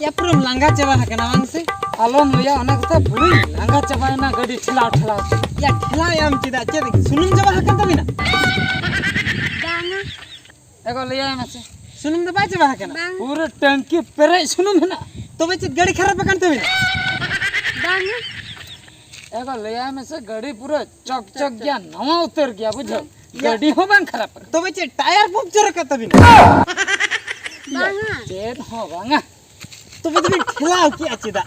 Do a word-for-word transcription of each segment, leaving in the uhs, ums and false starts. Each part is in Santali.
ᱭᱟ, ᱯᱩᱨᱟᱹᱢ ᱞᱟᱸᱜᱟ ᱪᱟᱵᱟ ᱟᱠᱟᱱᱟ ᱵᱟᱝ ᱥᱮ? ᱟᱞᱚᱢ ᱞᱟᱹᱭᱟ ᱚᱱᱟ ᱠᱟᱛᱷᱟ, ᱯᱩᱨᱟᱹᱧ ᱞᱟᱸᱜᱟ ᱪᱟᱵᱟᱭᱮᱱᱟ ᱜᱟᱹᱰᱤ ᱴᱷᱮᱞᱟᱣ ᱴᱷᱮᱞᱟᱣ ᱛᱮ᱾ ᱭᱟ, ᱴᱷᱮᱞᱟᱣ ᱭᱟᱢ ᱪᱮᱫᱟᱜ? ᱪᱮᱫ ᱥᱩᱱᱩᱢ ᱪᱟᱵᱟ ᱟᱠᱟᱱ ᱛᱟᱵᱤᱱᱟ? ᱵᱟᱝᱟ᱾ ᱮᱜᱳ, ᱞᱟᱹᱭᱟᱭ ᱢᱮᱥᱮ᱾ ᱥᱩᱱᱩᱢ ᱫᱚ ᱵᱟᱭ ᱪᱟᱵᱟ ᱟᱠᱟᱱᱟ? ᱵᱟᱝ᱾ ᱯᱩᱨᱟᱹ ᱴᱟᱝᱠᱤ ᱯᱮᱨᱮᱡ ᱥᱩᱱᱩᱢ ᱦᱮᱱᱟᱜᱼᱟ᱾ ᱛᱚᱵᱮ ᱪᱮᱫ ᱜᱟᱹᱰᱤ ᱠᱷᱟᱨᱟᱯ ᱟᱠᱟᱱ ᱛᱟᱵᱤᱱᱟ? ᱵᱟᱝᱟ᱾ ᱮᱜᱳ, ᱞᱟᱹᱭᱟᱭ ᱢᱮᱥᱮ, ᱜᱟᱹᱰᱤ ᱯᱩᱨᱟᱹ ᱪᱚᱠ ᱪᱚᱠ ᱜᱮᱭᱟ, ᱱᱟᱣᱟ ᱩᱛᱟᱹᱨ ᱜᱮᱭᱟ, ᱵᱩᱡᱷᱟᱹᱣ? ᱭᱟ᱾ ᱜᱟᱹᱰᱤ ᱦᱚᱸ ᱵᱟᱝ ᱠᱷᱟᱨᱟᱯ ᱟᱠᱟᱱᱟ᱾ ᱛᱚᱵᱮ ᱪᱮᱫ ᱴᱟᱭᱟᱨ ᱯᱟᱢᱪᱟᱨ ᱟᱠᱟᱫ ᱛᱟᱵᱤᱱᱟ? ᱵᱟᱝᱟ᱾ ᱪᱮᱫ ᱦᱚᱸ ᱵᱟᱝᱟ᱾ ᱛᱚᱵᱮ ᱫᱚᱵᱤᱱ ᱴᱷᱮᱞᱟᱣ ᱠᱮᱜᱼᱟ ᱪᱮᱫᱟᱜ?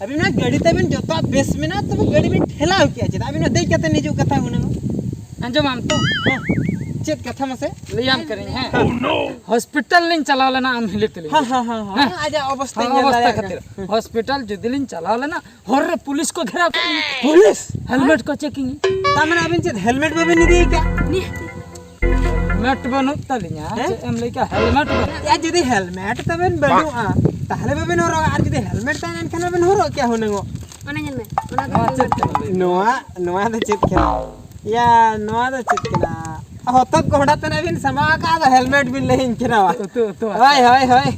ᱟᱹᱵᱤᱱ ᱢᱟ ᱜᱟᱹᱰᱤ ᱛᱟᱵᱤᱱ ᱡᱚᱛᱚᱣᱟᱜ ᱵᱮᱥ ᱢᱮᱱᱟᱜᱼᱟ, ᱛᱚᱵᱮ ᱜᱟᱹᱰᱤ ᱵᱤᱱ ᱴᱷᱮᱞᱟᱣ ᱠᱮᱜᱼᱟ ᱪᱮᱫᱟᱜ? ᱟᱹᱵᱤᱱ ᱢᱟ ᱫᱮᱡ ᱠᱟᱛᱮ ᱦᱤᱡᱩᱜ ᱠᱟᱛᱷᱟ ᱦᱩᱱᱟᱹᱝ᱾ ᱟᱸᱡᱚᱢᱟᱢ ᱛᱚ? ᱦᱮᱸ᱾ ᱪᱮᱫ ᱠᱟᱛᱷᱟ ᱢᱟᱥᱮ? ᱞᱟᱹᱭᱟᱢ ᱠᱟᱹᱱᱟᱹᱧ, ᱦᱮᱸ᱾ ᱦᱚᱥᱯᱤᱴᱟᱞ ᱞᱤᱧ ᱪᱟᱞᱟᱣ ᱞᱮᱱᱟ ᱟᱢ ᱦᱤᱞᱤ ᱛᱮᱞᱤᱧ᱾ ᱦᱮᱸ, ᱦᱮᱸ, ᱦᱮᱸ, ᱦᱮᱸ᱾ ᱦᱮᱸ? ᱟᱡᱟᱜ ᱚᱵᱚᱥᱛᱟ ᱦᱮᱸ, ᱧᱮᱞ ᱚᱵᱚᱥᱛᱟ ᱫᱟᱲᱮᱭᱟᱜ ᱠᱷᱟᱹᱛᱤᱨ᱾ ᱠᱟᱱᱟ᱾ ᱦᱚᱥᱯᱤᱴᱟᱞ ᱡᱩᱫᱤ ᱞᱤᱧ ᱪᱟᱞᱟᱣ ᱞᱮᱱᱟ, ᱦᱚᱨ ᱨᱮ ᱯᱩᱞᱤᱥ ᱠᱚ ᱜᱷᱮᱨᱟᱣ ᱠᱮᱫ ᱞᱤᱧᱟ᱾ ᱯᱩᱞᱤᱥ? ᱦᱮᱞᱢᱮᱴ ᱠᱚ ᱪᱮᱠᱤᱝ᱾ ᱛᱟᱨ ᱢᱟᱱᱮ ᱟᱹᱵᱤᱱ ᱪᱮᱫ ᱦᱮᱞᱢᱮᱴ ᱵᱟᱵᱤᱱ ᱤᱫᱤ ᱟᱠᱟᱫ? ᱱᱤᱦᱟᱹᱛᱤ᱾ ᱦᱮᱞᱢᱮᱴ ᱵᱟᱹᱱᱩᱜ ᱛᱟᱹᱞᱤᱧᱟ᱾ ᱦᱮᱸ? ᱪᱮᱫ ᱮᱢ ᱞᱟᱹᱭ ᱠᱮᱫᱟ? ᱦᱮᱞᱢᱮᱴ ᱵᱟᱹᱱᱩᱜ᱾ ᱭᱟ, ᱡᱩᱫᱤ ᱦᱮᱞᱢᱮᱴ ᱛᱟᱵᱮᱱ ᱵᱟᱹᱱᱩᱜᱼᱟ, ᱛᱟᱦᱞᱮ ᱵᱟᱵᱮᱱ ᱦᱚᱨᱚᱜᱟ, ᱟᱨ ᱡᱩᱫᱤ ᱦᱮᱞᱢᱮᱴ ᱛᱟᱦᱮᱸ ᱞᱮᱱᱠᱷᱟᱱ ᱵᱟᱵᱮᱱ ᱦᱚᱨᱚᱜ ᱠᱮᱭᱟ ᱦᱩᱱᱟᱹᱝ᱾ ᱚᱱᱟ ᱧᱮᱞ ᱢᱮ, ᱚᱱᱟ ᱫᱚ ᱱᱚᱣᱟ ᱦᱮᱞᱢᱮᱴ ᱪᱮᱫ ᱠᱟᱱᱟ? ᱠᱟᱱᱟ? ᱱᱚᱣᱟ, ᱱᱚᱣᱟ ᱫᱚ ᱪᱮᱫ ᱠᱟᱱᱟ? ᱭᱟ, ᱱᱚᱣᱟ ᱫᱚ ᱪᱮᱫ ᱠᱟᱱᱟ? ᱦᱚᱛᱚᱫ ᱠᱚᱸᱦᱰᱟ ᱛᱟᱱᱟᱜ ᱵᱤᱱ ᱥᱟᱢᱵᱟᱣ ᱟᱠᱟᱫ, ᱟᱫᱚ ᱦᱮᱞᱢᱮᱴ ᱵᱤᱱ ᱞᱟᱹᱭᱟᱹᱧ ᱠᱟᱱᱟ, ᱵᱟ? ᱩᱛᱩ, ᱩᱛᱩ, ᱦᱳᱭ, ᱦᱳᱭ, ᱦᱳᱭ᱾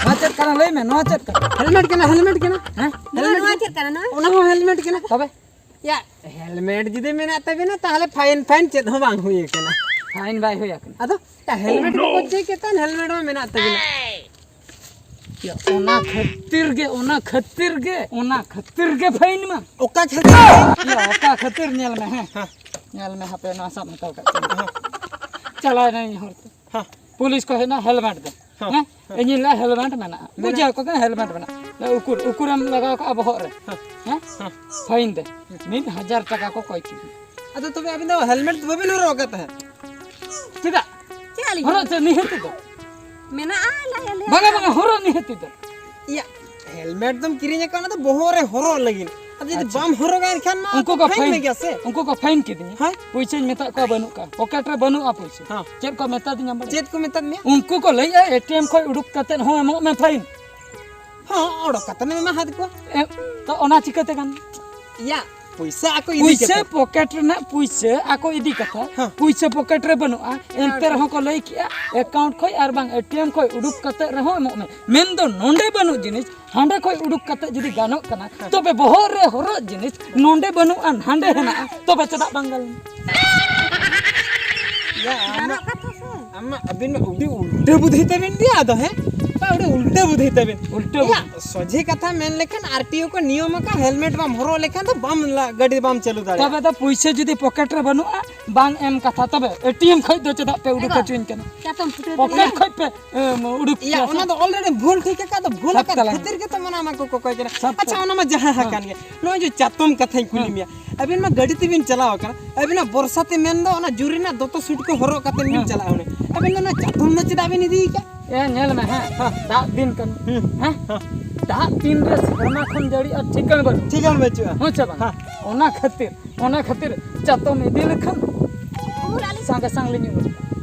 ᱱᱚᱣᱟ ᱪᱮᱫ ᱠᱟᱱᱟ? ᱞᱟᱹᱭ ᱢᱮ, ᱱᱚᱣᱟ ᱪᱮᱫ ᱠᱟᱱᱟ? ᱦᱮᱞᱢᱮᱴ ᱠᱟᱱᱟ, ᱦᱮᱞᱢᱮᱴ ᱠᱟᱱᱟ᱾ ᱦᱮᱸ? ᱱᱚᱣᱟ, ᱦᱮᱞᱢᱮᱴ ᱱᱚᱣᱟ ᱠᱟᱱᱟ᱾ ᱪᱮᱫ ᱠᱟᱱᱟ? ᱱᱚᱣᱟ ᱚᱱᱟ ᱦᱚᱸ ᱦᱮᱞᱢᱮᱴ ᱠᱟᱱᱟ᱾ ᱛᱚᱵᱮ? ᱭᱟ, ᱦᱮᱞᱢᱮᱴ ᱡᱩᱫᱤ ᱢᱮᱱᱟᱜ ᱛᱟᱵᱤᱱᱟ, ᱛᱟᱦᱞᱮ ᱯᱷᱟᱭᱤᱱ, ᱯᱷᱟᱭᱤᱱ ᱪᱮᱫ ᱦᱚᱸ ᱵᱟᱝ ᱦᱩᱭ ᱟᱠᱟᱱᱟ᱾ ᱯᱷᱟᱭᱤᱱ ᱵᱟᱭ ᱦᱩᱭ ᱟᱠᱟᱱᱟ᱾ ᱟᱫᱚ ᱦᱮᱞᱢᱮᱴ ᱠᱚ ᱪᱮᱠ ᱠᱟᱛᱮ ᱦᱮᱞᱢᱮᱴ ᱢᱟ ᱢᱮᱱᱟᱜ ᱛᱟᱵᱤᱱᱟ᱾ ᱭᱟ, ᱚᱱᱟ ᱠᱷᱟᱹᱛᱤᱨ ᱜᱮ, ᱚᱱᱟ ᱠᱷᱟᱹᱛᱤᱨ ᱜᱮ, ᱚᱱᱟ ᱠᱷᱟᱹᱛᱤᱨ ᱜᱮ ᱯᱷᱟᱭᱤᱱ ᱢᱟ᱾ ᱚᱠᱟ ᱠᱷᱟᱹᱛᱤᱨ? ᱭᱟ, ᱚᱠᱟ ᱠᱷᱟᱹᱛᱤᱨ? ᱧᱮᱞ ᱢᱮ, ᱦᱮᱸ᱾ ᱦᱮᱸ᱾ ᱧᱮᱞ ᱢᱮ, ᱦᱟᱯᱮ ᱱᱚᱣᱟ ᱥᱟᱵ ᱦᱟᱛᱟᱲ ᱠᱟᱜ ᱠᱟᱹᱱᱟᱹᱧ᱾ ᱦᱮᱸ᱾ ᱪᱟᱞᱟᱣ ᱮᱱᱟᱹᱧ ᱦᱚᱨ ᱛᱮ᱾ ᱦᱮᱸ᱾ ᱯᱩᱞᱤᱥ ᱠᱚ ᱦᱮᱡ ᱮᱱᱟ, ᱦᱮᱞᱢᱮᱴ ᱫᱮ᱾ ᱦᱮᱸ᱾ ᱦᱮᱸ? ᱦᱮᱸ᱾ ᱤᱧᱤᱧ ᱞᱟᱹᱭᱟ, "ᱦᱮᱞᱢᱮᱴ ᱢᱮᱱᱟᱜᱼᱟ?" ᱢᱮᱱᱟᱜᱼᱟ᱾ ᱵᱩᱡᱷᱟᱹᱣ ᱠᱚ ᱠᱟᱱᱟ, ᱦᱮᱞᱢᱮᱴ ᱢᱮᱱᱟᱜᱼᱟ᱾ ᱞᱟᱹᱭᱟ, "ᱩᱠᱩᱨ, ᱩᱠᱩᱨᱮᱢ ᱞᱟᱜᱟᱣ ᱠᱟᱜᱼᱟ ᱵᱚᱦᱚᱜ ᱨᱮ?" ᱦᱮᱸ᱾ ᱦᱮᱸ? ᱦᱮᱸ᱾ ᱯᱷᱟᱭᱤᱱ ᱫᱮ᱾ ᱢᱤᱫ ᱦᱟᱡᱟᱨ ᱴᱟᱠᱟ ᱠᱚ ᱠᱚᱭ ᱠᱤᱫᱤᱧᱟ᱾ ᱟᱫᱚ ᱛᱚᱵᱮ ᱟᱹᱵᱤᱱ ᱫᱚ ᱦᱮᱞᱢᱮᱴ ᱫᱚ ᱵᱟᱹᱵᱤᱱ ᱦᱚᱨᱚᱜ ᱟᱠᱟᱫ ᱛᱟᱦᱮᱸᱫ? ᱪᱮᱫᱟᱜ? ᱪᱮᱫ ᱟᱹᱞᱤᱧ? ᱦᱚᱨᱚᱜ ᱪᱮᱫ ᱱᱤᱦᱟᱹᱛ ᱫᱚ᱾ ᱢᱮᱱᱟᱜᱼᱟ, ᱞᱟᱹᱭ ᱟᱞᱮᱭᱟ᱾ ᱵᱟᱝᱟ, ᱵᱟᱝᱟ, ᱦᱚᱨᱚᱜ ᱱᱤᱦᱟᱹᱛ ᱫᱚ᱾ ᱤᱭᱟ, ᱦᱮᱞᱢᱮᱴ ᱫᱚᱢ ᱠᱤᱨᱤᱧ ᱟᱠᱟᱫ, ᱚᱱᱟ ᱫᱚ ᱵᱚᱦᱚᱜ ᱨᱮ ᱦᱚᱨᱚᱜ ᱞᱟᱹᱜᱤᱫ᱾ ᱟᱨ ᱡᱩᱫᱤ ᱟᱪᱪᱷᱟ᱾ ᱵᱟᱢ ᱦᱚᱨᱚᱜᱟ, ᱮᱱᱠᱷᱟᱱ ᱢᱟ ᱩᱱᱠᱩ ᱠᱚ ᱯᱷᱟᱭᱤᱱ ᱯᱷᱟᱭᱤᱱ, ᱢᱮ ᱜᱮᱭᱟ ᱥᱮ᱾ ᱩᱱᱠᱩ ᱠᱚ ᱯᱷᱟᱭᱤᱱ ᱠᱤᱫᱤᱧᱟ᱾ ᱦᱮᱸ? ᱯᱩᱭᱥᱟᱹᱧ ᱢᱮᱛᱟᱜ ᱠᱚᱣᱟ, ᱵᱟᱹᱱᱩᱜ ᱠᱟᱜᱼᱟ, ᱯᱚᱠᱮᱴ ᱨᱮ ᱵᱟᱹᱱᱩᱜᱼᱟ ᱯᱩᱭᱥᱟᱹ᱾ ᱦᱮᱸ᱾ ᱪᱮᱫ ᱠᱚ ᱢᱮᱛᱟ ᱫᱤᱧᱟ ᱵᱟᱲᱟᱭ? ᱪᱮᱫ ᱠᱚ ᱢᱮᱛᱟᱫ ᱢᱮᱭᱟ? ᱩᱱᱠᱩ ᱠᱚ ᱞᱟᱹᱭᱮᱜᱼᱟ, "ᱮ ᱴᱤ ᱮᱢ ᱠᱷᱚᱱ ᱩᱰᱩᱠ ᱠᱟᱛᱮᱫ ᱦᱚᱸ ᱮᱢᱚᱜ ᱢᱮ ᱯᱷᱟᱭᱤᱱ᱾" ᱦᱚᱸ, ᱚᱰᱚᱠ ᱠᱟᱛᱮᱫ ᱮᱢ ᱮᱢᱟ ᱦᱟᱫ ᱠᱚᱣᱟ᱾ ᱮ, ᱛᱚ ᱚᱱᱟ ᱪᱤᱠᱟᱹᱛᱮ ᱜᱟᱱ? ᱤᱭᱟ, ᱯᱩᱭᱥᱟᱹ ᱟᱠᱚ ᱤᱫᱤ ᱯᱩᱭᱥᱟᱹ ᱠᱟᱛᱮ᱾ ᱯᱚᱠᱮᱴ ᱨᱮᱱᱟᱜ ᱯᱩᱭᱥᱟᱹ ᱟᱠᱚ ᱤᱫᱤ ᱠᱟᱛᱮ, ᱦᱮᱸ᱾ ᱯᱩᱭᱥᱟᱹ ᱯᱚᱠᱮᱴ ᱨᱮ ᱵᱟᱹᱱᱩᱜᱼᱟ, ᱮᱱᱛᱮ ᱨᱮᱦᱚᱸ ᱠᱚ ᱞᱟᱹᱭ ᱠᱮᱜᱼᱟ, "ᱮᱠᱟᱣᱩᱱᱴ ᱠᱷᱚᱱ ᱟᱨ ᱵᱟᱝ ᱮ ᱴᱤ ᱮᱢ ᱠᱷᱚᱱ ᱩᱰᱩᱠ ᱠᱟᱛᱮ ᱨᱮᱦᱚᱸ ᱮᱢᱚᱜ ᱢᱮ᱾" ᱢᱮᱱᱫᱚ ᱱᱚᱰᱮ ᱵᱟᱹᱱᱩᱜ ᱡᱤᱱᱤᱥ ᱦᱟᱸᱰᱮ ᱠᱷᱚᱱ ᱩᱰᱩᱠ ᱠᱟᱛᱮ ᱡᱩᱫᱤ ᱜᱟᱱᱚᱜ ᱠᱟᱱᱟ, ᱦᱮᱸ᱾ ᱛᱚᱵᱮ ᱵᱚᱦᱚᱜ ᱨᱮ ᱦᱚᱨᱚᱜ ᱡᱤᱱᱤᱥ ᱱᱚᱰᱮ ᱵᱟᱹᱱᱩᱜᱼᱟ, ᱦᱟᱸᱰᱮ ᱦᱮᱱᱟᱜᱼᱟ, ᱛᱚᱵᱮ ᱪᱮᱫᱟᱜ ᱵᱟᱝ ᱜᱟᱱᱚᱜᱼᱟ? ᱭᱟ, ᱟᱢᱟᱜ, ᱜᱟᱱᱚᱜ ᱠᱟᱛᱷᱟ ᱥᱮ᱾ ᱟᱢᱟᱜ, ᱟᱹᱵᱤᱱ ᱢᱟ ᱟᱹᱰᱤ ᱩᱞᱴᱟᱹ ᱵᱩᱫᱷᱤ ᱛᱟᱵᱤᱱ ᱜᱮᱭᱟ ᱟᱫᱚ, ᱦᱮᱸ? ᱵᱟ, ᱟᱹᱰᱤ ᱩᱞᱴᱟᱹ ᱵᱩᱫᱷᱤ ᱛᱟᱵᱤᱱ᱾ ᱩᱞᱴᱟᱹ ᱭᱟ, ᱵᱩᱫᱷᱤ᱾ ᱥᱚᱡᱷᱮ ᱠᱟᱛᱷᱟ ᱢᱮᱱ ᱞᱮᱠᱷᱟᱱ ᱟᱨ ᱴᱤ ᱳ ᱠᱚ ᱱᱤᱭᱚᱢ ᱟᱠᱟᱫ, ᱦᱮᱞᱢᱮᱴ ᱵᱟᱢ ᱦᱚᱨᱚᱜ ᱞᱮᱠᱷᱟᱱ ᱫᱚ ᱵᱟᱢ ᱞᱟ-, ᱜᱟᱹᱰᱤ ᱵᱟᱢ ᱪᱟᱹᱞᱩ ᱫᱟᱲᱮᱭᱟᱜᱼᱟ᱾ ᱛᱚᱵᱮ ᱫᱚ ᱯᱩᱭᱥᱟᱹ ᱡᱩᱫᱤ ᱯᱚᱠᱮᱴ ᱨᱮ ᱵᱟᱹᱱᱩᱜᱼᱟ, ᱵᱟᱝ ᱮᱢ ᱠᱟᱛᱷᱟ, ᱛᱚᱵᱮ ᱮ ᱴᱤ ᱮᱢ ᱠᱷᱚᱱ ᱫᱚ ᱪᱮᱫᱟᱜ ᱯᱮ ᱩᱰᱩᱠ ᱮᱜᱳ, ᱦᱚᱪᱚᱧ ᱠᱟᱱᱟ? ᱪᱟᱛᱚᱢ ᱯᱷᱩᱴᱟᱹᱣ ᱯᱚᱠᱮᱴ ᱛᱟᱵᱤᱱᱟ᱾ ᱠᱷᱚᱱ ᱯᱮ ᱮᱢ, ᱩᱰᱩᱠ ᱤᱭᱟ, ᱠᱮᱭᱟ ᱥᱮ? ᱚᱱᱟ ᱫᱚ already ᱵᱷᱩᱞ ᱴᱷᱤᱠ ᱟᱠᱟᱫ ᱫᱚ ᱵᱷᱩᱞ ᱥᱟᱵ ᱟᱠᱟᱫ ᱛᱟᱞᱟᱝ᱾ ᱠᱷᱟᱹᱛᱤᱨ ᱜᱮᱛᱚ ᱢᱟᱱᱟ ᱢᱟ ᱠᱚ ᱠᱚᱠᱚᱭ ᱠᱟᱱᱟ᱾ ᱥᱟᱵ ᱟᱪᱪᱷᱟ, ᱛᱟᱞᱟᱝ᱾ ᱚᱱᱟ ᱢᱟ ᱡᱟᱦᱟᱸ ᱦᱮᱸ᱾ ᱟᱠᱟᱱ ᱜᱮ᱾ ᱱᱚᱜᱼᱚᱭ ᱡᱮ ᱪᱟᱛᱚᱢ ᱠᱟᱛᱷᱟᱧ ᱠᱩᱞᱤ ᱦᱮᱸ᱾ ᱢᱮᱭᱟ, ᱟᱹᱵᱤᱱ ᱢᱟ ᱜᱟᱹᱰᱤ ᱛᱮᱵᱤᱱ ᱪᱟᱞᱟᱣ ᱟᱠᱟᱱᱟ, ᱟᱹᱵᱤᱱᱟᱜ ᱵᱚᱨᱥᱟ ᱛᱮ ᱢᱮᱱ ᱫᱚ ᱚᱱᱟ ᱡᱩᱨᱤ ᱨᱮᱱᱟᱜ ᱫᱚᱛᱚ ᱥᱩᱴ ᱠᱚ ᱦᱚᱨᱚᱜ ᱠᱟᱛᱮ ᱵᱤᱱ ᱦᱮᱸ᱾ ᱪᱟᱞᱟᱜᱼᱟ ᱚᱸᱰᱮ, ᱟᱹᱵᱤᱱ ᱫᱚ ᱚᱱᱟ ᱪᱟᱛᱚᱢ ᱫᱚ ᱪᱮᱫᱟᱜ ᱵᱤᱱ ᱤᱫᱤ ᱟᱠᱟᱫ? ᱮ, ᱧᱮᱞ ᱢᱮ, ᱦᱮᱸ, ᱦᱮᱸ᱾ ᱫᱟᱜ ᱫᱤᱱ ᱠᱟᱱᱟ, ᱦᱩᱸ᱾ ᱦᱮᱸ? ᱦᱮᱸ᱾ ᱫᱟᱜ ᱫᱤᱱ ᱨᱮ ᱥᱮᱨᱢᱟ ᱠᱷᱚᱱ ᱡᱟᱹᱲᱤ ᱟᱨ ᱴᱷᱤᱠᱟᱹᱱ ᱵᱟᱹᱱᱩᱜ᱾ ᱴᱷᱤᱠᱟᱹᱱ ᱵᱟᱹᱪᱩᱜᱼᱟ᱾ ᱦᱮᱸ ᱥᱮ ᱵᱟᱝ? ᱦᱮᱸ᱾ ᱚᱱᱟ ᱠᱷᱟᱹᱛᱤᱨ ᱚᱱᱟ ᱠᱷᱟᱹᱛᱤᱨ ᱪᱟᱛᱚᱢ ᱤᱫᱤ ᱞᱮᱠᱷᱟᱱ ᱩᱢᱩᱞ ᱟᱞᱤᱧ᱾ ᱥᱟᱸᱜᱮ ᱥᱟᱝ ᱞᱤᱧ ᱩᱢᱩᱞ᱾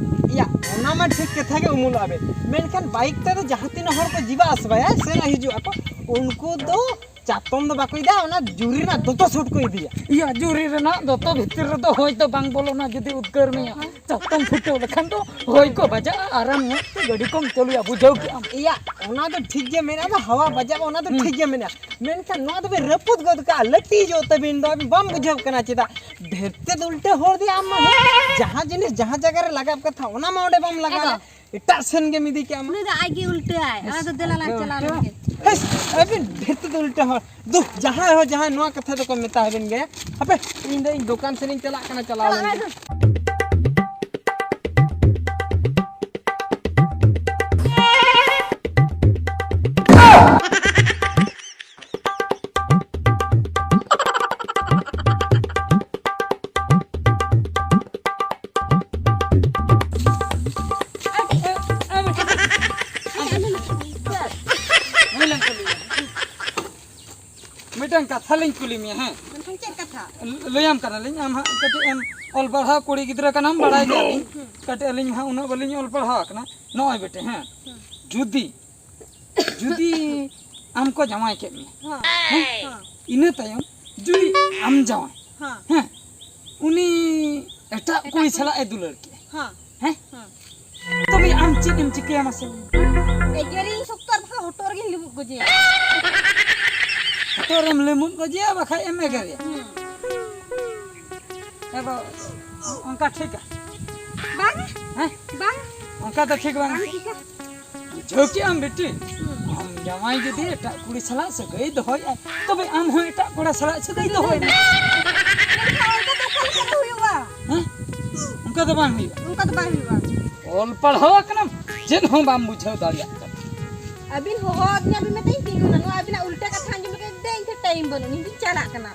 ᱤᱭᱟ, ᱚᱱᱟ ᱢᱟ ᱴᱷᱤᱠ ᱠᱟᱛᱷᱟ ᱜᱮ, ᱩᱢᱩᱞᱚᱜ ᱟᱵᱮᱱ, ᱢᱮᱱᱠᱷᱟᱱ ᱵᱟᱭᱤᱠ ᱛᱮᱫᱚ ᱡᱟᱦᱟᱸ ᱛᱤᱱᱟᱹᱜ ᱦᱚᱲ ᱠᱚ ᱡᱤᱵᱟ ᱟᱥᱵᱟᱭᱟ, ᱥᱮᱱᱚᱜ ᱦᱤᱡᱩᱜ ᱟᱠᱚ, ᱩᱱᱠᱩ ᱫᱚ ᱪᱟᱛᱚᱢ ᱫᱚ ᱵᱟᱠᱚ ᱤᱫᱤᱭᱟ, ᱚᱱᱟ ᱡᱩᱨᱤ ᱨᱮᱱᱟᱜ ᱫᱚᱛᱚ ᱥᱩᱴ ᱠᱚ ᱤᱫᱤᱭᱟ᱾ ᱤᱭᱟ, ᱡᱩᱨᱤ ᱨᱮᱱᱟᱜ ᱫᱚᱛᱚ ᱵᱷᱤᱛᱤᱨ ᱨᱮᱫᱚ ᱦᱚᱭ ᱫᱚ ᱵᱟᱝ ᱵᱚᱞᱚᱱᱟ ᱡᱩᱫᱤ ᱩᱫᱽᱜᱟᱹᱨ ᱢᱮᱭᱟ᱾ ᱪᱟᱛᱚᱢ ᱯᱷᱩᱴᱟᱹᱣ ᱞᱮᱠᱷᱟᱱ ᱫᱚ ᱦᱚᱭ ᱠᱚ ᱵᱟᱡᱟᱜᱼᱟ, ᱟᱨᱟᱢ ᱧᱚᱜ ᱛᱮ ᱜᱟᱹᱰᱤ ᱠᱚᱢ ᱪᱟᱹᱞᱩᱭᱟ, ᱵᱩᱡᱷᱟᱹᱣ ᱠᱮᱜᱼᱟᱢ? ᱤᱭᱟ, ᱚᱱᱟ ᱫᱚ ᱴᱷᱤᱠ ᱜᱮ ᱢᱮᱱᱟᱜᱼᱟ, ᱦᱟᱣᱟ ᱵᱟᱡᱟᱜᱼᱟ, ᱚᱱᱟ ᱫᱚ ᱦᱩᱸ᱾ ᱴᱷᱤᱠ ᱜᱮ ᱢᱮᱱᱟᱜᱼᱟ, ᱢᱮᱱᱠᱷᱟᱱ ᱱᱚᱣᱟ ᱫᱚᱵᱤᱱ ᱨᱟᱹᱯᱩᱫ ᱜᱚᱫ ᱠᱟᱜᱼᱟ, ᱞᱟᱹᱴᱤᱡᱚᱜ ᱛᱟᱹᱵᱤᱱ ᱫᱚ, ᱟᱹᱵᱤᱱ ᱵᱟᱢ ᱵᱩᱡᱷᱟᱹᱣ ᱠᱟᱱᱟ ᱪᱮᱫᱟᱜ? ᱰᱷᱮᱨ ᱛᱮᱫ ᱩᱞᱴᱟᱹ ᱦᱚᱲ ᱫᱚ ᱟᱢ ᱢᱟ, ᱦᱮᱸ? ᱡᱟᱦᱟᱸ ᱡᱤᱱᱤᱥ ᱡᱟᱦᱟᱸ ᱡᱟᱭᱜᱟ ᱨᱮ ᱞᱟᱜᱟᱣ ᱠᱟᱛᱷᱟ, ᱚᱱᱟ ᱢᱟ ᱚᱸᱰᱮ ᱵᱟᱢ ᱞᱟᱜᱟᱣ ᱮᱠᱫᱚᱢ᱾ ᱞᱮᱫ, ᱮᱴᱟᱜ ᱥᱮᱱ ᱜᱮᱢ ᱤᱫᱤ ᱠᱮᱜᱼᱟ ᱢᱟ᱾ ᱩᱱᱤ ᱫᱚ ᱟᱡ ᱜᱮ ᱩᱞᱴᱟᱹᱣᱟᱭ, ᱚᱱᱟ ᱫᱚ ᱫᱮᱞᱟ ᱞᱟᱝ ᱪᱟᱞᱟᱣ ᱞᱮᱱ ᱜᱮ᱾ ᱦᱮᱸ, ᱟᱹᱵᱤᱱ ᱰᱷᱮᱨ ᱛᱮᱫ ᱩᱞᱴᱟᱹ ᱦᱚᱲ᱾ ᱫᱩ, ᱡᱟᱦᱟᱸᱭ ᱦᱚᱸ ᱡᱟᱦᱟᱸᱭ ᱱᱚᱣᱟ ᱠᱟᱛᱷᱟ ᱫᱚᱠᱚ ᱢᱮᱛᱟ ᱦᱟᱵᱤᱱ ᱜᱮ᱾ ᱦᱟᱯᱮ, ᱤᱧ ᱫᱚ ᱤᱧ ᱫᱚᱠᱟᱱ ᱥᱮᱱ ᱤᱧ ᱪᱟᱞᱟᱜ ᱠᱟᱱᱟ, ᱪᱟᱞᱟᱣ ᱞᱮᱱ ᱜᱮ᱾ ᱢᱤᱫᱴᱟᱝ ᱠᱟᱛᱷᱟ ᱞᱤᱧ ᱠᱩᱞᱤ ᱢᱮᱭᱟ, ᱦᱮᱸ? ᱢᱮᱱᱠᱷᱟᱱ ᱪᱮᱫ ᱠᱟᱛᱷᱟ? ᱞᱟᱹᱭᱟᱢ ᱠᱟᱱᱟᱞᱤᱧ, ᱟᱢ ᱦᱟᱸᱜ ᱠᱟᱹᱴᱤᱡ ᱮᱢ ᱚᱞ ᱯᱟᱲᱦᱟᱣ ᱠᱩᱲᱤ ᱜᱤᱫᱽᱨᱟᱹ ᱠᱟᱱᱟᱢ, ᱵᱟᱲᱟᱭ ᱜᱮᱭᱟᱞᱤᱧ᱾ ᱠᱟᱹᱴᱤᱡ ᱟᱹᱞᱤᱧ ᱦᱟᱸᱜ ᱩᱱᱟᱹᱜ ᱵᱟᱹᱞᱤᱧ ᱚᱞ ᱯᱟᱲᱦᱟᱣ ᱟᱠᱟᱱᱟ᱾ ᱱᱚᱜᱼᱚᱭ ᱵᱮᱴᱮ, ᱦᱮᱸ, ᱡᱩᱫᱤ, ᱡᱩᱫᱤ ᱟᱢ ᱠᱚ ᱡᱟᱶᱟᱭ ᱠᱮᱫ ᱢᱮᱭᱟ, ᱦᱮᱸ᱾ ᱦᱮᱸ? ᱦᱮᱸ᱾ ᱤᱱᱟᱹ ᱛᱟᱭᱚᱢ ᱡᱩᱫᱤ ᱟᱢ ᱡᱟᱶᱟᱭ, ᱦᱮᱸ᱾ ᱦᱮᱸ, ᱩᱱᱤ ᱮᱴᱟᱜ ᱠᱩᱲᱤ ᱥᱟᱞᱟᱜ ᱮ ᱫᱩᱞᱟᱹᱲ ᱠᱮᱫᱼᱟ᱾ ᱦᱮᱸ᱾ ᱦᱮᱸ? ᱦᱮᱸ᱾ ᱛᱚᱵᱮ ᱟᱢ ᱪᱮᱫ ᱮᱢ ᱪᱤᱠᱟᱹᱭᱟ ᱢᱟᱥᱮ? ᱮᱜᱮᱨᱤᱧ ᱥᱚᱠᱛᱚ ᱟᱨ ᱵᱟᱠᱷᱟᱱ ᱦᱚᱴᱚᱜ ᱨᱮᱜᱮᱧ ᱞᱩᱵᱩᱜ ᱜᱚᱡᱮᱭᱟ᱾ ᱦᱚᱴᱚᱜ ᱨᱮᱢ ᱞᱩᱢᱩᱜ ᱜᱚᱡᱮᱭᱟ, ᱵᱟᱠᱷᱟᱡ ᱮᱢ ᱮᱜᱮᱨᱮᱭᱟ᱾ ᱦᱩᱸ᱾ ᱮ ᱵᱟᱵᱟ, ᱚᱱᱠᱟ ᱴᱷᱤᱠᱟ? ᱵᱟᱝ᱾ ᱦᱮᱸ? ᱵᱟᱝ᱾ ᱚᱱᱠᱟ ᱫᱚ ᱴᱷᱤᱠ ᱵᱟᱝ? ᱵᱟᱝ ᱴᱷᱤᱠᱟ᱾ ᱵᱩᱡᱷᱟᱹᱣ ᱠᱮᱜ ᱟᱢ ᱵᱤᱴᱤ? ᱦᱩᱸ᱾ ᱟᱢ ᱡᱟᱶᱟᱭ ᱡᱩᱫᱤ ᱮᱴᱟᱜ ᱠᱩᱲᱤ ᱥᱟᱞᱟᱜ ᱥᱟᱹᱜᱟᱹᱭ ᱫᱚᱦᱚᱭᱮᱜᱼᱟᱭ, ᱛᱚᱵᱮ ᱟᱢ ᱦᱚᱸ ᱮᱴᱟᱜ ᱠᱚᱲᱟ ᱥᱟᱞᱟᱜ ᱥᱟᱹᱜᱟᱹᱭ ᱫᱚᱦᱚᱭ ᱢᱮ᱾ ᱢᱮᱱᱠᱷᱟᱱ ᱚᱱᱠᱟ ᱫᱚ ᱚᱠᱟ ᱞᱮᱠᱟᱛᱮ ᱦᱩᱭᱩᱜᱼᱟ? ᱦᱮᱸ? ᱚᱱᱠᱟ ᱫᱚ ᱵᱟᱝ ᱦᱩᱭᱩᱜᱼᱟ᱾ ᱚᱱᱠᱟ ᱫᱚ ᱵᱟᱝ ᱦᱩᱭᱩᱜᱼᱟ᱾ ᱚᱞ ᱯᱟᱲᱦᱟᱣ ᱟᱠᱟᱱᱟᱢ, ᱪᱮᱫ ᱦᱚᱸ ᱵᱟᱢ ᱵᱩᱡᱷᱟᱹᱣ ᱫᱟᱲᱮᱭᱟᱜ ᱠᱟᱱᱟ᱾ ᱟᱹᱵᱤᱱ ᱦᱚᱦᱚ ᱟᱹᱫᱤᱧᱟ ᱵᱤᱱ ᱢᱮᱱᱛᱮ ᱤᱧ ᱛᱤᱸᱜᱩᱱᱟ᱾ ᱱᱚᱣᱟ ᱟᱹᱵᱤᱱᱟᱜ ᱩᱞᱴᱟᱹ ᱠᱟᱛᱷᱟ ᱟᱸᱡᱚᱢ ᱞᱮᱠᱷᱟᱱ ᱫᱮ ᱤᱧ ᱴᱷᱮᱱ ᱴᱟᱭᱤᱢ ᱵᱟᱹᱱᱩᱜ, ᱤᱧ ᱫᱩᱧ ᱪᱟᱞᱟᱜ ᱠᱟᱱᱟ᱾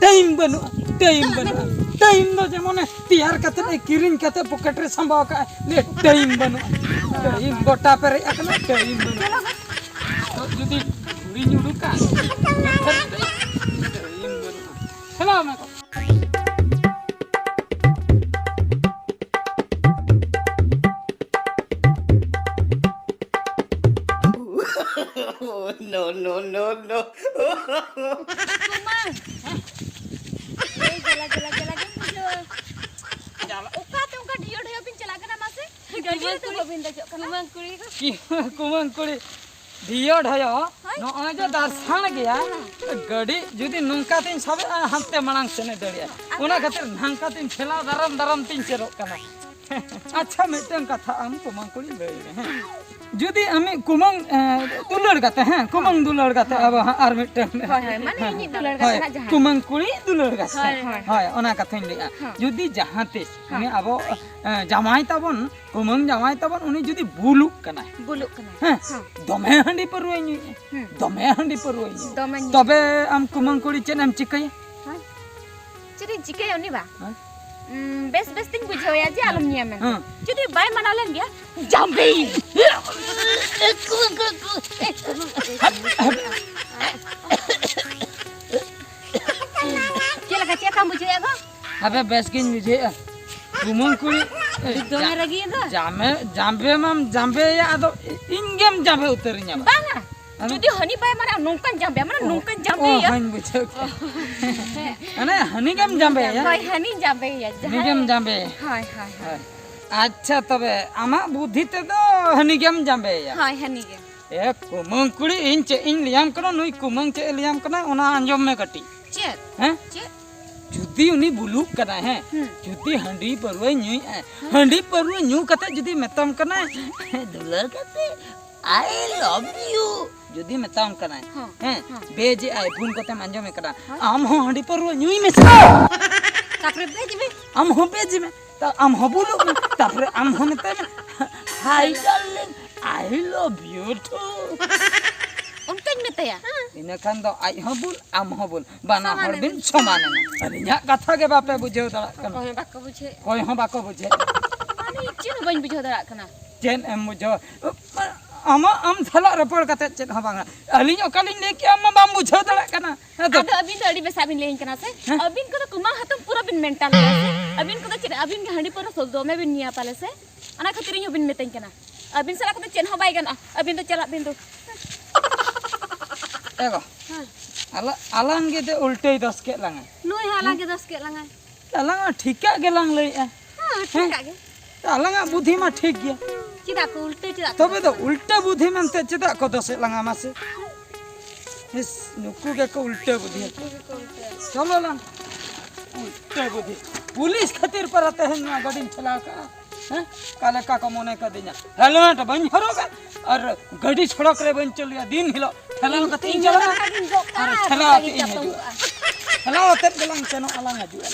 ᱴᱟᱭᱤᱢ ᱵᱟᱹᱱᱩᱜᱼᱟ, ᱴᱟᱭᱤᱢ ᱵᱟᱹᱱᱩᱜᱼᱟ᱾ ᱴᱟᱭᱤᱢ ᱫᱚ ᱡᱮᱢᱚᱱᱮ ᱛᱮᱭᱟᱨ ᱠᱟᱛᱮ ᱮ ᱠᱤᱨᱤᱧ ᱠᱟᱛᱮ ᱯᱚᱠᱮᱴ ᱨᱮ ᱥᱟᱢᱵᱟᱣ ᱠᱟᱜᱼᱟ, ᱞᱮ ᱴᱟᱭᱤᱢ ᱵᱟᱹᱱᱩᱜᱼᱟ᱾ ᱴᱟᱭᱤᱢ ᱜᱚᱴᱟ ᱯᱮᱨᱮᱡ ᱟᱠᱟᱱᱟ, ᱴᱟᱭᱤᱢ ᱵᱟᱹᱱᱩᱜᱼᱟ᱾ ᱛᱚ ᱡᱩᱫᱤ ᱜᱷᱩᱲᱤᱧ ᱩᱰᱩᱠᱟ, ᱴᱟᱭᱤᱢ ᱵᱟᱹᱱᱩᱜᱼᱟ᱾ ᱪᱟᱞᱟᱣ ᱢᱮ ᱜᱚ᱾ No, no, no, no. ᱠᱩᱢᱟᱹᱝ᱾ ᱮᱭ ᱡᱟᱞᱟ, ᱡᱟᱞᱟ, ᱡᱟᱞᱟ ᱜᱮᱢ ᱵᱩᱡᱷᱟᱹᱣᱟ᱾ ᱡᱟᱞᱟ᱾ ᱚᱠᱟᱛᱮ ᱚᱱᱠᱟ ᱰᱷᱤᱭᱟᱹ ᱰᱷᱤᱭᱟᱹ ᱵᱤᱱ ᱪᱟᱞᱟᱜ ᱠᱟᱱᱟ ᱢᱟᱥᱮ? ᱜᱟᱹᱰᱤ ᱨᱮᱫᱚ ᱵᱟᱹᱵᱤᱱ ᱫᱮᱡᱚᱜ ᱠᱟᱱᱟ᱾ ᱠᱩᱢᱟᱹᱝ ᱠᱩᱲᱤ ᱠᱚ᱾ ᱠᱤ-, ᱠᱩᱢᱟᱹᱝ ᱠᱩᱲᱤ, ᱰᱷᱤᱭᱟᱹ ᱰᱷᱚᱭᱚ, ᱦᱳᱭ᱾ ᱱᱚᱜᱼᱚᱭ ᱡᱮ ᱫᱟᱨᱥᱟᱲ ᱜᱮᱭᱟ, ᱦᱮᱸ᱾ ᱜᱟᱹᱰᱤ ᱡᱩᱫᱤ ᱱᱚᱝᱠᱟ ᱛᱤᱧ ᱥᱟᱵᱮᱜᱼᱟ, ᱦᱟᱱᱛᱮ ᱢᱟᱲᱟᱝ ᱥᱮᱱᱮ ᱫᱟᱹᱲᱮᱜᱼᱟ᱾ ᱟᱫᱚ ᱚᱱᱟ ᱠᱷᱟᱹᱛᱤᱨ ᱱᱷᱟᱝᱠᱟ ᱛᱤᱧ ᱴᱷᱮᱞᱟᱣ ᱫᱟᱨᱟᱢ ᱫᱟᱨᱟᱢ ᱛᱤᱧ ᱪᱮᱫᱚᱜ ᱠᱟᱱᱟ᱾ ᱟᱪᱪᱷᱟ, ᱢᱤᱫᱴᱟᱝ ᱠᱟᱛᱷᱟ ᱟᱢ ᱠᱩᱢᱟᱹᱝ ᱠᱩᱲᱤ ᱞᱟᱹᱭ ᱢᱮ, ᱦᱮᱸ᱾ ᱡᱩᱫᱤ ᱟᱢᱤᱡ ᱠᱩᱢᱟᱹᱝ, ᱮ, ᱫᱩᱞᱟᱹᱲ ᱠᱟᱛᱮ, ᱦᱮᱸ, ᱠᱩᱢᱟᱹᱝ ᱫᱩᱞᱟᱹᱲ ᱠᱟᱛᱮ, ᱦᱮᱸ᱾ ᱟᱵᱚ ᱦᱟᱸᱜ ᱟᱨ ᱢᱤᱫᱴᱟᱝ᱾ ᱦᱳᱭ, ᱦᱳᱭ, ᱢᱟᱱᱮ ᱤᱧᱤᱡ ᱫᱩᱞᱟᱹᱲ ᱠᱟᱛᱮ ᱦᱳᱭ, ᱦᱟᱸᱜ ᱡᱟᱦᱟᱸᱭ᱾ ᱠᱩᱢᱟᱹᱝ ᱠᱩᱲᱤ ᱫᱩᱞᱟᱹᱲ ᱠᱟᱛᱮ᱾ ᱦᱳᱭ, ᱦᱳᱭ᱾ ᱦᱳᱭ, ᱚᱱᱟ ᱠᱟᱛᱷᱟᱧ ᱞᱟᱹᱭᱮᱜᱼᱟ᱾ ᱦᱮᱸ᱾ ᱡᱩᱫᱤ ᱡᱟᱦᱟᱸ ᱛᱤᱥ ᱦᱮᱸ᱾ ᱩᱱᱤ ᱟᱵᱚ, ᱮ, ᱡᱟᱶᱟᱭ ᱛᱟᱵᱚᱱ, ᱠᱩᱢᱟᱹᱝ ᱡᱟᱶᱟᱭ ᱛᱟᱵᱚᱱ, ᱩᱱᱤ ᱡᱩᱫᱤ ᱵᱩᱞᱩᱜ ᱠᱟᱱᱟᱭ᱾ ᱵᱩᱞᱩᱜ ᱠᱟᱱᱟᱭ᱾ ᱦᱮᱸ᱾ ᱦᱮᱸ᱾ ᱫᱚᱢᱮ ᱦᱟᱺᱰᱤ ᱯᱟᱹᱨᱣᱟᱹᱭ ᱧᱩᱭᱮᱜᱼᱟ᱾ ᱦᱮᱸ᱾ ᱫᱚᱢᱮ ᱦᱟᱺᱰᱤ ᱯᱟᱹᱨᱣᱟᱹᱭ ᱧᱩᱭᱮᱜᱼᱟ᱾ ᱫᱚᱢᱮ ᱧᱩ᱾ ᱛᱚᱵᱮ ᱟᱢ ᱠᱩᱢᱟᱹᱝ ᱠᱩᱲᱤ ᱪᱮᱫ ᱮᱢ ᱪᱤᱠᱟᱹᱭᱟ? ᱦᱮᱸ᱾ ᱪᱮᱫ ᱤᱧ ᱪᱤᱠᱟᱹᱭᱟ ᱩᱱᱤ ᱵᱟ? ᱦᱮᱸ? ᱩᱸ, ᱵᱮᱥ ᱵᱮᱥ ᱛᱤᱧ ᱵᱩᱡᱷᱟᱹᱣᱮᱭᱟ ᱡᱮ ᱟᱞᱚᱢ ᱧᱩᱭᱟ ᱢᱮᱱᱛᱮ᱾ ᱦᱮᱸ᱾ ᱡᱩᱫᱤ ᱵᱟᱭ ᱢᱟᱱᱟᱣ ᱞᱮᱱ ᱜᱮᱭᱟ, ᱡᱟᱢᱵᱤ! ᱦᱟᱯ, ᱦᱟᱯ᱾ ᱟᱵᱮ ᱵᱮᱥ ᱜᱤᱧ ᱵᱩᱡᱷᱟᱹᱣᱮᱫᱼᱟ᱾ ᱠᱩᱢᱟᱹᱝ ᱠᱩᱲᱤ, ᱮ, ᱫᱚᱢᱮ ᱡᱟ-, ᱨᱟᱹᱜᱤ ᱫᱚ᱾ ᱡᱟᱢᱮ, ᱡᱟᱢᱵᱮ ᱢᱟᱢ ᱡᱟᱢᱵᱮᱭᱟ, ᱟᱫᱚ ᱤᱧ ᱜᱮᱢ ᱡᱟᱢᱵᱮ ᱩᱛᱟᱹᱨᱤᱧᱟ ᱵᱟ᱾ ᱵᱟᱝᱟ᱾ ᱟᱫᱚ ᱡᱩᱫᱤ ᱦᱟᱹᱱᱤ ᱵᱟᱭ ᱢᱟᱱᱟᱣᱟ, ᱱᱚᱝᱠᱟᱧ ᱡᱟᱢᱵᱮᱭᱟ, ᱢᱟᱱᱮ ᱚ, ᱱᱚᱝᱠᱟᱧ ᱚ, ᱡᱟᱢᱵᱮᱭᱟ᱾ ᱦᱚᱧ ᱵᱩᱡᱷᱟᱹᱣ ᱠᱮᱫᱟ᱾ ᱦᱮᱸ᱾ ᱢᱟᱱᱮ ᱦᱟᱹᱱᱤ ᱜᱮᱢ ᱡᱟᱢᱵᱮᱭᱟ᱾ ᱦᱳᱭ, ᱦᱟᱹᱱᱤᱧ ᱡᱟᱢᱵᱮᱭᱟ, ᱦᱟᱹᱱᱤ ᱡᱟᱦᱟᱸᱭ᱾ ᱜᱮᱢ ᱡᱟᱢᱵᱮᱭᱟ᱾ ᱦᱳᱭ, ᱦᱳᱭ, ᱦᱳᱭ᱾ ᱦᱳᱭ᱾ ᱟᱪᱪᱷᱟ, ᱛᱚᱵᱮ ᱟᱢᱟᱜ ᱵᱩᱫᱽᱫᱷᱤ ᱛᱮᱫᱚ ᱦᱟᱹᱱᱤ ᱜᱮᱢ ᱡᱟᱢᱵᱮᱭᱟ᱾ ᱦᱳᱭ, ᱦᱟᱹᱱᱤ ᱜᱮ᱾ ᱮ ᱠᱩᱢᱟᱹᱝ ᱠᱩᱲᱤ, ᱤᱧ ᱪᱮᱫ ᱤᱧ ᱞᱟᱹᱭᱟᱢ ᱠᱟᱱᱟ, ᱱᱩᱭ ᱠᱩᱢᱟᱹᱝ ᱪᱮᱫ ᱮ ᱞᱟᱹᱭᱟᱢ ᱠᱟᱱᱟ, ᱚᱱᱟ ᱟᱸᱡᱚᱢ ᱢᱮ ᱠᱟᱹᱴᱤᱡ᱾ ᱪᱮᱫ? ᱦᱮᱸ? ᱪᱮᱫ? ᱡᱩᱫᱤ ᱩᱱᱤ ᱵᱩᱞᱩᱜ ᱠᱟᱱᱟᱭ, ᱦᱮᱸ? ᱦᱩᱸ᱾ ᱡᱩᱫᱤ ᱦᱟᱺᱰᱤ ᱯᱟᱹᱨᱣᱟᱹᱭ ᱧᱩᱭᱮᱫᱼᱟ, ᱦᱮᱸ᱾ ᱦᱟᱺᱰᱤ ᱯᱟᱹᱨᱣᱟᱹ ᱧᱩ ᱠᱟᱛᱮ ᱡᱩᱫᱤ ᱢᱮᱛᱟᱢ ᱠᱟᱱᱟᱭ, "ᱫᱩᱞᱟᱹᱲ ᱠᱟᱛᱮ, I love you", ᱡᱩᱫᱤ ᱢᱮᱛᱟᱢ ᱠᱟᱱᱟᱭ, ᱦᱚᱸ, ᱦᱮᱸ, ᱦᱚᱸ᱾ ᱵᱮᱡᱮ ᱟᱭ, ᱯᱷᱳᱱ ᱠᱟᱛᱮᱢ ᱟᱸᱡᱚᱢᱮ ᱠᱟᱱᱟ, ᱦᱳᱭ᱾ "ᱟᱢ ᱦᱚᱸ ᱦᱟᱺᱰᱤ ᱯᱟᱹᱨᱣᱟᱹ ᱧᱩᱭ ᱢᱮᱥᱮ᱾ ᱛᱟᱯᱚᱨᱮ ᱵᱮᱡ ᱢᱮ᱾ ᱟᱢ ᱦᱚᱸ ᱵᱮᱡ ᱢᱮ᱾ ᱛᱟ-, ᱟᱢ ᱦᱚᱸ ᱵᱩᱞᱩᱜ ᱢᱮ᱾ ᱛᱟᱯᱚᱨᱮ ᱟᱢ ᱦᱚᱸ ᱢᱮᱛᱟᱭ ᱢᱮ, 'Hi darling, I love you too.'" ᱚᱱᱠᱟᱧ ᱢᱮᱛᱟᱭᱟ᱾ ᱤᱱᱟᱹ ᱠᱷᱟᱱ ᱫᱚ ᱟᱡ ᱦᱚᱸ ᱵᱩᱞ, ᱟᱢ ᱦᱚᱸ ᱵᱩᱞ, ᱵᱟᱱᱟ ᱦᱚᱲ ᱥᱚᱢᱟᱱ ᱵᱤᱱ ᱮᱱᱟ᱾ ᱥᱚᱢᱟᱱ ᱮᱱᱟ᱾ ᱟᱹᱞᱤᱧᱟᱜ ᱠᱟᱛᱷᱟ ᱜᱮ ᱵᱟᱯᱮ ᱵᱩᱡᱷᱟᱹᱣ ᱫᱟᱲᱮᱭᱟᱜ ᱠᱟᱱᱟ᱾ ᱚᱠᱚᱭ ᱦᱚᱸ ᱵᱟᱠᱚ ᱵᱩᱡᱷᱟᱹᱣ᱾ ᱚᱠᱚᱭ ᱦᱚᱸ ᱵᱟᱠᱚ ᱵᱩᱡᱷᱟᱹᱣ᱾ ᱟᱹᱞᱤᱧ ᱪᱮᱫ ᱦᱚᱸ ᱵᱟᱹᱧ ᱵᱩᱡᱷᱟᱹᱣ ᱫᱟᱲᱮᱭᱟᱜ ᱠᱟᱱᱟ᱾ ᱪᱮᱫ ᱮᱢ ᱵᱩᱡᱷᱟᱹᱣᱟ? ᱟᱢᱟᱜ, ᱟᱢ ᱥᱟᱞᱟᱜ ᱨᱚᱯᱚᱲ ᱠᱟᱛᱮ ᱪᱮᱫ ᱦᱚᱸ ᱵᱟᱝᱟ᱾ ᱟᱹᱞᱤᱧ ᱚᱠᱟᱞᱤᱧ ᱞᱟᱹᱭ ᱠᱮᱜᱼᱟ, ᱟᱢ ᱢᱟ ᱵᱟᱢ ᱵᱩᱡᱷᱟᱹᱣ ᱫᱟᱲᱮᱭᱟᱜ ᱠᱟᱱᱟ᱾ ᱦᱮᱸ ᱛᱚ? ᱟᱫᱚ ᱟᱹᱵᱤᱱ ᱫᱚ ᱟᱹᱰᱤ ᱵᱮᱥᱟᱜ ᱵᱤᱱ ᱞᱟᱹᱭᱟᱹᱧ ᱠᱟᱱᱟ ᱥᱮ? ᱦᱮᱸ? ᱟᱹᱵᱤᱱ ᱠᱚᱫᱚ ᱠᱩᱢᱟᱹᱝ ᱦᱟᱛᱚᱢ ᱯᱩᱨᱟᱹ ᱵᱤᱱ ᱢᱮᱱᱴᱟᱞ ᱜᱮᱭᱟ ᱥᱮ? ᱟᱹᱵᱤᱱ ᱠᱚᱫᱚ ᱪᱮᱫ, ᱟᱹᱵᱤᱱ ᱜᱮ ᱦᱟᱺᱰᱤ ᱯᱟᱹᱣᱨᱟᱹ ᱥᱚᱵᱫᱚ ᱫᱚᱢᱮ ᱵᱤᱱ ᱧᱩᱭᱟ ᱯᱟᱞᱮ ᱥᱮ? ᱚᱱᱟ ᱠᱷᱟᱹᱛᱤᱨ ᱤᱧ ᱦᱚᱸᱵᱤᱱ ᱢᱤᱛᱟᱹᱧ ᱠᱟᱱᱟ᱾ ᱟᱹᱵᱤᱱ ᱥᱟᱞᱟᱜ ᱠᱚᱫᱚ ᱪᱮᱫ ᱦᱚᱸ ᱵᱟᱭ ᱜᱟᱱᱚᱜᱼᱟ᱾ ᱟᱹᱵᱤᱱ ᱫᱚ ᱪᱟᱞᱟᱜ ᱵᱤᱱ ᱫᱩ᱾ ᱮ ᱜᱚ, ᱦᱮᱸ᱾ ᱟᱞᱟ-, ᱟᱞᱟᱝ ᱜᱮ ᱫᱚ ᱩᱞᱴᱟᱹᱭ ᱫᱚᱥ ᱠᱮᱫ ᱞᱟᱝᱟ᱾ ᱱᱩᱭ ᱦᱚᱸ ᱟᱞᱟᱝ ᱜᱮ ᱫᱚᱥ ᱠᱮᱫ ᱞᱟᱝᱟᱭ᱾ ᱟᱞᱟᱝ ᱢᱟ ᱴᱷᱤᱠᱟᱜ ᱜᱮᱞᱟᱝ ᱞᱟᱹᱭᱮᱜᱼᱟ᱾ ᱦᱮᱸ, ᱴᱷᱤᱠᱟᱜ ᱜᱮ᱾ ᱟᱞᱟᱝᱟᱜ ᱵᱩᱫᱷᱤ ᱢᱟ ᱴᱷᱤᱠ ᱜᱮᱭᱟ᱾ ᱪᱮᱫᱟᱜ ᱠᱚ ᱩᱞᱴᱟᱹ, ᱪᱮᱫᱟᱜ ᱠᱚ ᱛᱚᱵᱮ ᱫᱚ ᱫᱚᱥ ᱞᱟᱝᱟ? ᱩᱞᱴᱟᱹ ᱵᱩᱫᱷᱤ ᱢᱮᱱᱛᱮ ᱪᱮᱫᱟᱜ ᱠᱚ ᱫᱚᱥᱮᱫ ᱞᱟᱝᱟ ᱢᱟᱥᱮ? ᱤᱥ, ᱱᱩᱠᱩ ᱜᱮᱠᱚ ᱩᱞᱴᱟᱹ ᱵᱩᱫᱷᱤ᱾ ᱩᱱᱠᱩ ᱜᱮᱠᱚ ᱩᱞᱴᱟᱹ᱾ ᱪᱚᱞᱚ ᱞᱟᱝ᱾ ᱩᱞᱴᱟᱹ ᱵᱩᱫᱷᱤ᱾ ᱯᱩᱞᱤᱥ ᱠᱷᱟᱹᱛᱤᱨ ᱯᱟᱨᱟ ᱛᱮᱦᱮᱧ ᱱᱚᱣᱟ ᱜᱟᱹᱰᱤᱧ ᱴᱷᱮᱞᱟᱣ ᱠᱟᱜᱼᱟ᱾ ᱦᱮᱸ? ᱚᱠᱟ ᱞᱮᱠᱟ ᱠᱚ ᱢᱚᱱᱮ ᱠᱟᱫᱤᱧᱟ᱾ ᱦᱮᱞᱢᱮᱴ ᱵᱟᱹᱧ ᱦᱚᱨᱚᱜᱟ ᱟᱨ ᱜᱟᱹᱰᱤ ᱥᱚᱲᱚᱠ ᱨᱮ ᱵᱟᱹᱧ ᱪᱟᱹᱞᱩᱭᱟ᱾ ᱫᱤᱱ ᱦᱤᱞᱳᱜ ᱴᱷᱮᱞᱟᱣ ᱤᱧ, ᱠᱟᱛᱮ ᱤᱧ ᱤᱧ ᱪᱟᱞᱟᱜᱼᱟ᱾ ᱚᱱᱟ ᱜᱤᱧ ᱜᱚᱜ ᱠᱟᱜᱼᱟ, ᱟᱨ ᱚᱱᱠᱟ ᱴᱷᱮᱞᱟᱣ ᱜᱤᱧ ᱠᱟᱛᱮ ᱤᱧ ᱪᱟᱛᱚᱢ ᱦᱤᱡᱩᱜᱼᱟ᱾ ᱠᱟᱜᱼᱟ᱾ ᱴᱷᱮᱞᱟᱣ ᱠᱟᱛᱮ ᱜᱮᱞᱟᱝ ᱥᱮᱱᱚᱜᱼᱟ, ᱞᱟᱝ ᱦᱤᱡᱩᱜᱼᱟ᱾